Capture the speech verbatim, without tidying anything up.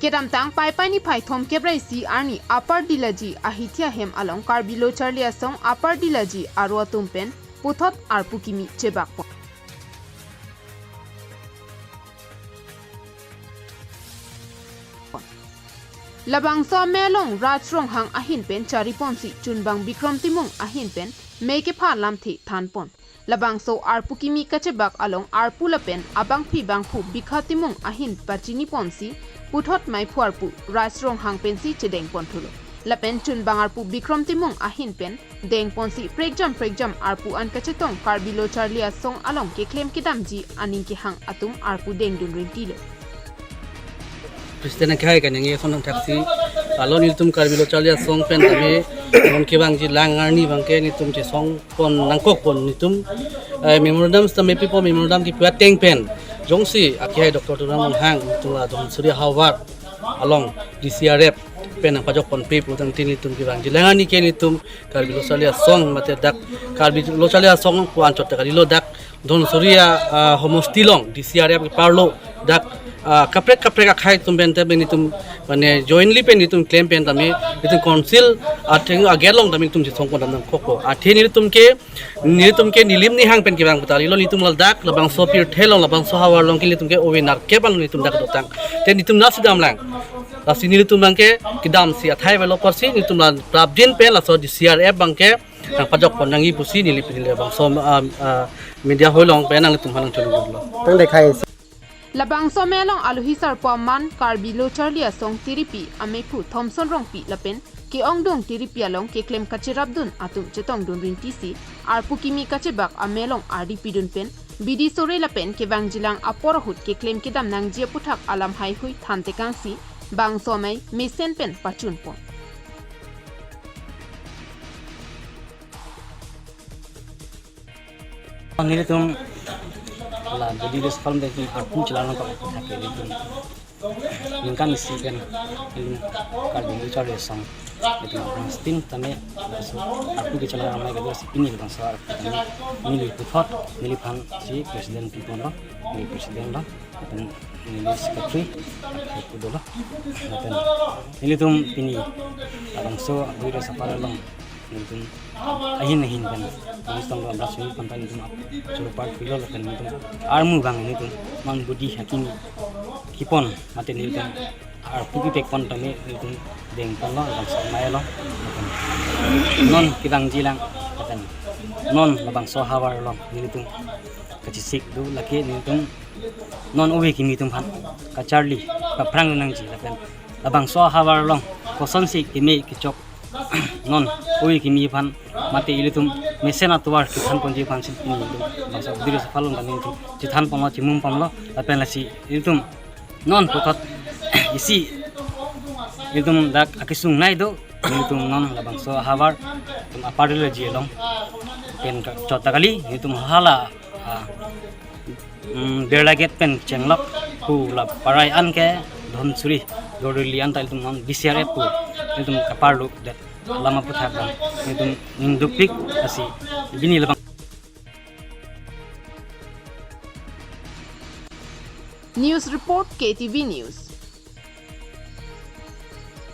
Kedamtang Paipai niphai thomkep ra isi arni Upper Dilaji ahithi ahem along Karbi Lo Charli Asong Upper Dilaji aro atum pen puthot arpu kimi chebakpon. Labangso amei along Raj Ronghang ahin pen chariponsi chunbang Bikrom Timung ahin pen mei kepha lamthe thanpon. Labangso arpu kimi kachebak along arpu lapen abangpi bangphu Bikha Timung ahin pachiniponsi puthot meiphu arpu Raj Ronghang pensi chedengpon thulo. Lapen chunbang arpu Bikrom Timung ahin pen dengponsi prekjam prekjam arpu an kachetong Karbi Lo Charli Asong along keklem kedamji aning kehang atum arpu dengdun rintilo. President akhai kaningje ason thaksi, alo nelitum Karbi Lo Charli Asong pen tame non kevangji lang arni abangke nelitum chesongpon nangkokpon nelitum, eh, memorandum tame pipo, memorandum kipu ateng pen jongsi akhai Doctor Tuliram Ronghang nelitum la Dhansiri havar along D C R F pen nangpajokponpe pu tangte nelitum kevangji lang arni ke nelitum Karbi Lo Charli Asong mate dak Karbi Lo Charli Asong pu anchot ta kalilo, dak Dhansiri a, ah, homosti along D C R F keparlo dak, ah, kaprek kaprek akhai atum pen tame nelitum mane jointly pen nelitum klem pen tame nelitum council atheng agate along tame nelitum chesongpon dam nangkokpo. Athe nelitum ke, nelitum ke nelim nehang pen kevang pu ta kalilo, nelitum ladak labangso pirthe along labangso havar along ke nelitum ke ove nerkep an nelitum dak dotang. Te nelitum nasi damlang. Lasi nelitum abangke kedamsi athai avelo apotsi nelitum la prapjin pen laso D C R F abangke nangpajokpon nangji pusi neli pini labangso, ah, ah, media hall along pen nanglitum aphan nangchoningri lo. Tang dekhai. Labangso amei along alohi sarpo aman Karbi Lo Charli Asong tiripi amephu Thomson Rongpi lapen ke-ongdung tiripi along keklem kacherapdun atum chetongdun rintisi arpu kimi kachebak amei along ardi pidun pen bidi sore lapen kevangjilang apor ahut keklem kedam nangji aputhak alam haihui thantekangsi bangso amei mesen pen pachunpon. Nelitum la bidi res kolom de arpu chelang nangkok thake nelitum ningkan isi pen nelitum Karbi Lo Charli Asong nelitum abang stin tame laso arpu kechelang amei kedo si pini labangso arpu tame neli puthot neliphan si president piponlo, neli president lo, lapen neli secretary, arpu dolo, lapen nelitum pini labangso bidi res apar along nelitum ahin ahin pen neli sitong do abra sini pen nelitum ap choro part pilo lapen nelitum armu abang nelitum man bidi hakimi kipon mate nelitum arpu kipekpon tame nelitum dengponlo labangso amei along. Lapen non kevangjilang lapen non labangso havar along nelitum kachesik do lake nelitum non ove kimi atum aphan kacharli kaphrang nangji lapen labangso havar along kosonsi keme kechok non ove kimi aphan mate ilitum mesen atovar kethanponji aphan si nelitum labangso bidi res apar along tame nelitum chethanponlo, chemumponlo lapen lasi ilitum non puthot isi ilitum dak akesung nei do, nelitum non labangso havar atum Upper Dilaji along pen kachot ta kali, nelitum hala, ah, mm, Birla Gate pen chenglok pu la parai an ke Dhansiri Dorli an ta ilitum non D C R F pu ilitum kaparlo det alam aputhak abang nelitum ning dukpik asi bini labang. News report, K T V News.